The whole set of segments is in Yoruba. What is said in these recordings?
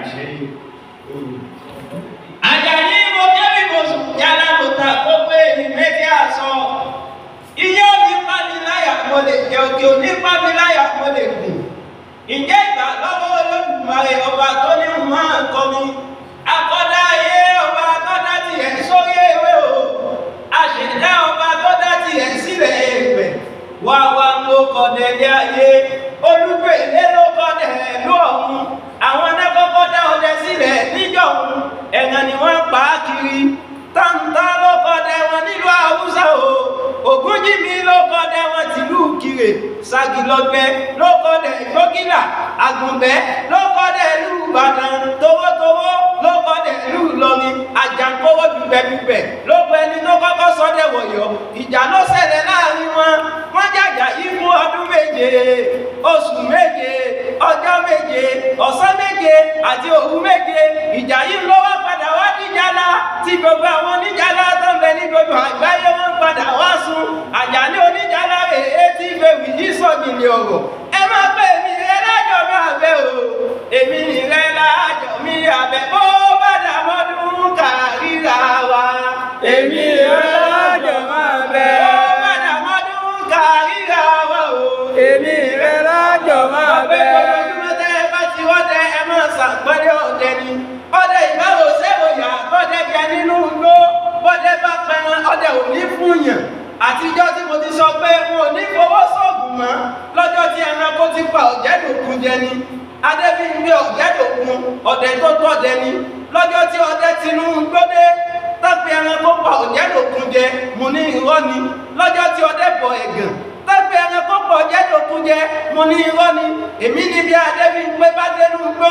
Ìṣẹ́yìn. Àjàní mo kẹ́rì mo sùn yálà mo ta gbogbo èyí méjì àṣọ. Iye òní pa mi láyà mo lè jẹ, òkè òní pa mi láyà mo lè gùn. Ǹjẹ́ ìgbà lọ́wọ́ Olódùmarè ọba tó ní máa ń kọ́ mi? Akọ́dá ayé ọba tó dá tiẹ̀ sórí ewé o. Àṣẹ̀dá ọba tó dá tiẹ̀ sílẹ̀ èèpẹ̀. Wá wá ló kọ́ dẹ̀lé ayé. Olúgbèlé ló kọ́ dẹ̀lú ọ̀run. Àwọn náà kọ́kọ́ dá ọdẹ sílẹ̀ níjọ̀hún. Ẹ̀gàn ni wọ́n pa á kiri. Táǹtà ló kọ́ dẹ wọn nílùú Haúsá o. Ògúnjìmí ló kọ́ dẹ wọn tìlú Kìrè. Ságilọ́gbẹ́ ló kọ́ dẹ Gbógìlà. Àgùnbẹ́ ló kọ́ dẹ ìlú Ìbàdàn. Towótowó ló kọ́ dẹ ìlú Ìlọrin. Àjàǹkówó dùgbẹ̀dùgbẹ̀ ló kọ́ ẹni tó kọ́kọ́ sọdẹ wọ̀yọ̀. Ìjà ló ṣẹlẹ̀ láàrin wọn. Wọ́n jàjà yìí fún ọdún 7, oṣù 7, ọjọ́ 7, ọ̀sán 7 àti òru 7. Ìjà yìí ló wá padà wá díjàlá tí gbogbo àwọn oníjàlá tó ń bẹ ní gbogbo àgbáyé wọn padà wá sùn. Àjàní oníjàlá rèé tí fèwì yìí sọ̀gìnì ọ̀rọ̀. Ẹ má pè mí rẹ lájọ mi àbẹ̀ o, èmi rẹ lájọ mi àbẹ̀ bó bá dà mọ́dún kàríra wa. Èmi rẹ lájọ máa bẹ̀. Bó bá dà mọ́dún kàríra wa o. Èmi rẹ lájọ máa bẹ̀. Ọ̀pẹ tẹ́ ẹ bá ti wọ́dẹ ẹ máa ṣàpẹ́lẹ́ ọ̀dẹ ni. Ọdẹ ìbáwò sẹ́wọ̀yà bọ́dẹ jẹ nínú igbó. Bọ́dẹ bá pẹran ọdẹ ò ní fún yàn. Àtijọ́ tí mo ti sọ pé n ò ní fowó sóògùn mọ́ lọ́jọ́ tí ẹranko ti pa ọ̀jẹ̀dòkun jẹ ni. Adébíyí ọ̀jẹ̀dòkun ọdẹ tó tọ́dẹ ni. Lọ́jọ́ tí ọdẹ tinú gbódé tọ́pẹ́ ẹranko pa ọ̀jẹ̀dòkun jẹ, mo ní irọ́ ni. Lọ́jọ́ tí ọdẹ bọ̀ ẹ̀gàn tọ́pẹ́ ẹranko pa ọ̀jẹ̀dòkun jẹ, mo ní irọ́ ni. Èmi ní bí Adébíyí bá dénú gbó,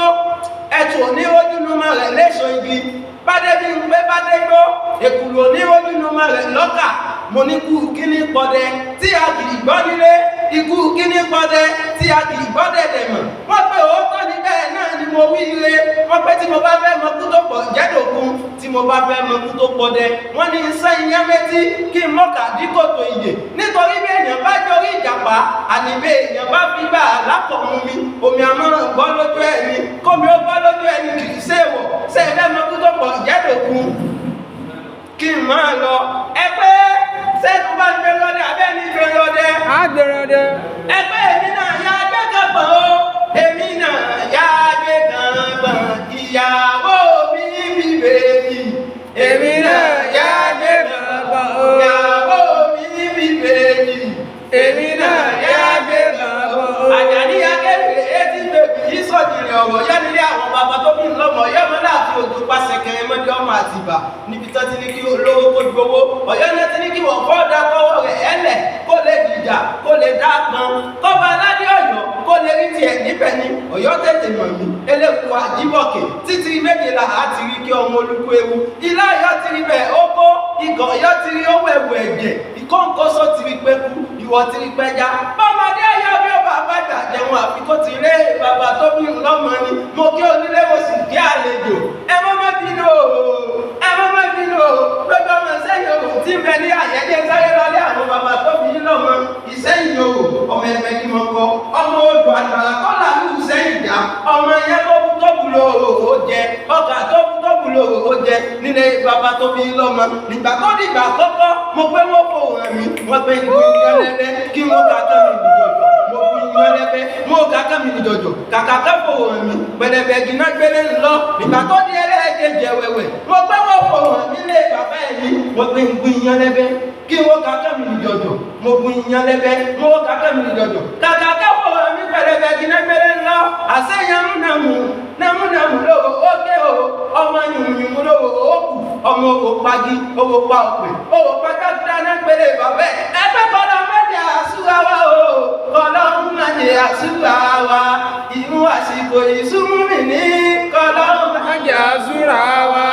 ẹ̀tù onírojúnumọ̀ rẹ̀ léṣo igi. Bádébíyí bá dé gbó, èkùrù onírojúnumọ̀ rẹ̀ lọ́kà. Mo ní kú kíní pọdẹ tí a kì í gbọ́ nílé, ikú kíní pọdẹ tí a kì í gbọ́ dẹ̀dẹ̀ mọ̀. Wọ́n pé òótọ́ ni bẹ́ẹ̀ náà ni mo wí ire. Wọ́n pé tí mo bá fẹ́ mọ kú tó pọ̀ jẹ́dòkun, tí mo bá fẹ́ mọ kú tó pọdẹ. Wọ́n ní iṣẹ́ iyán méjì kí n mọ́kà díkòtò ìyè. Nítorí bí èèyàn bá jorí ìjàpá, àní bí èèyàn bá fi gbà lápọ̀ mu mi, omi àmọ́ràn gbọ́ lójú ẹni, kómi ó gbọ́ lójú ẹni kì í ṣe èèwọ̀. Ṣé ẹ fẹ́ mọ kú tó pọ̀ jẹ́dòkun? Kí n máa lọ. Ẹ pé sẹ́nu bá ń gbé lọ́dẹ abẹ́ ní gbé lọ́dẹ. Àgbèrè. Ẹgbẹ́ èmi náà yá gbé kan pọ̀n o. Èmi náà yá gbé kan pọ̀n. Ìyàwó mi bí bèbí. Èmi náà yá gbé kan pọ̀n o. Ìyàwó mi bí bèbí. Èmi náà yá gbé kan pọ̀n o. Àjàní akẹ́rù etí bèbí yìí sọ̀dìrì ọ̀rọ̀ yánilé àwọn bàbá tó bí lọ́mọ yọmọ láàfin òjò pàṣẹ kẹrin mọ́jọ́ ọmọ Àtìbà níbi tó ti ní kí olówó kó gbowó. Ọ̀yọ́ náà ti ní kí wọ́n fọ́ da kọ́wọ́ rẹ̀ ẹlẹ̀ kó lè dìjà kó lè dá pọn. Kọ́ba aládé Ọ̀yọ́ kó lè rí tiẹ̀ níbẹ̀ ni Ọ̀yọ́ tètè mọ̀ mí. Eléku àjíbọ̀kẹ̀ títí méjìlá àti rí kí ọmọ olùkú ewu. Ilá Ọ̀yọ́ ti rí bẹ́ẹ̀ ó kó, ikọ̀ Ọ̀yọ́ ti rí owó ẹ̀wù ẹ̀jẹ̀, ìkóǹkóso ti rí pẹ́kú, ìwọ ti rí pẹ́já. Bọ́mọdé Ọ̀yọ́ bí ó bá bá gbà jẹun àfi kó ti ré bàbá tó bí lọ́mọ ni. Mo kí onílé mo sì kí àlejò. Ẹ má má bínú o, ẹ má má bínú o. Gbogbo ọmọ Ìṣẹ́yìn Òrò tí ń bẹ ní àyẹ́jẹ́ sáré lọlé àwọn bàbá tó bí lọ́mọ. Ìṣẹ́yìn Òrò ọmọ ẹgbẹ́ ni mo kọ. Ọmọ odò àgbàlá kọ́là ní Ìṣẹ́yìn jà. Ọmọ yẹn tó bú tó bù lòrò ó jẹ. Ọkà tó bú tó bù lòrò ó jẹ nílé bàbá tó bí lọ́mọ. Nígbà tó dìgbà kọ́kọ́ mo pé wọ́n fò hàn mí. Wọ́n pé ìgbìyànjú lẹ́lẹ́ kí wọ́n kà kán mi nìjọ̀jọ̀. Mo fi yan lẹ́bẹ́, mo kàkà mi nìjọ̀jọ̀, kàkà ká fò hàn mí. Pẹ̀lẹ́bẹ̀ gíná gbélé ńlọ. Nígbà tó di ẹlẹ́ẹ̀kejì ẹ̀wẹ̀wẹ̀, mo pé wọ́n fò hàn mí lé bàbá ẹ̀ mi. Mo pé ìgbìyànjú lẹ́bẹ́ kí wọ́n kàkà mi nìjọ̀jọ̀. Mo fi yan lẹ́bẹ́, mo kàkà mi nìjọ̀jọ̀, kàkà ká fò hàn mí. Pẹ̀lẹ́bẹ̀ gíná gbélé ńlọ. Àṣeyàn nàmú nàmú nàmú lówó ókè o, ọmọ yùmùyùmù lówó ókù, ọmọ owó pagi, owó pa òpè, owó pàtàkì náà gbélé bàbá ẹ̀. Ẹgbẹ́ kọ́lọ́ mẹ́jẹ àṣùwà wa o, kọ́lọ́ mẹ́jẹ àṣùwà wa, ìmú àsìkò ìsúnmí ní kọ́lọ́ Mẹ́jẹ àṣùrà wa.